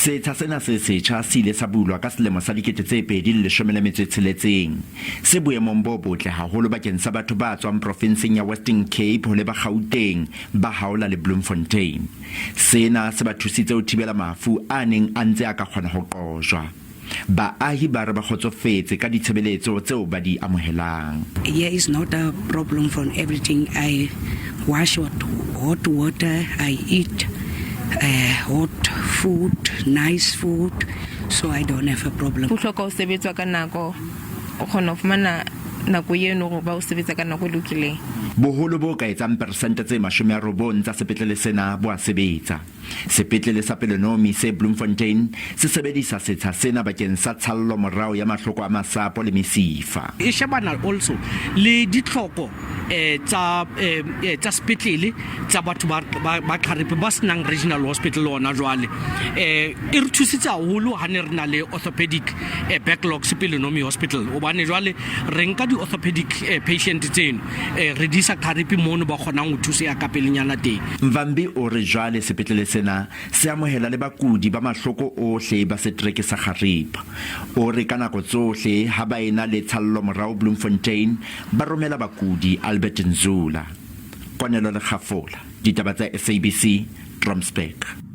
Setsha sena se setjha se ile sa bulwa ka selemo sa 2016. Se boemong bo botle haholo bakeng sa batho ba tswang profinseng ya Western Cape ho leba Gauteng ba haola le Bloemfontein. Sena se ba thusitse ho thibela mafu a neng a ntse a ka kgona ho qojwa. Baahi ba re ba kgotsofetse ka ditshebeletso tseo ba di amohelang. Here is not a problem for everything. I wash with hot water, I eat hot food, nice food, so I don't have a problem. Ho hloka ho sebetswa ka nako, o kgona ho fumana nako eno hore ba o sebetsa ka nako e lokileng. Boholo bo ka etsang peresente tse 90 tsa sepetlele sena bo a sebetsa. Sepetlele sa Pelonomi se Bloemfontein se sebedisa setsha sena bakeng sa tshallo morao ya mahloko a masapo le mesifa. E shebana also le ditlhoko tsa tsa sepetlele tsa batho ba ba Xhariep ba senang regional hospital ona jwale. E re thusitse haholo ha ne re na le orthopedic backlogs Pelonomi Hospital, hobane jwale re nka di-orthopedic patient tseno, re di isa Xhariep mono ba kgonang ho thuseha ka pelenyana teng. Mvambi o re jwale sepetlele sena se amohela le bakudi ba mahloko ohle ba setereke sa Xhariep. O re ka nako tsohle ha ba ena le tshallo morao Bloemfontein, ba romela bakudi Albert Nzula. Konelo Lekgafola, Ditaba tsa SABC, Trompsburg.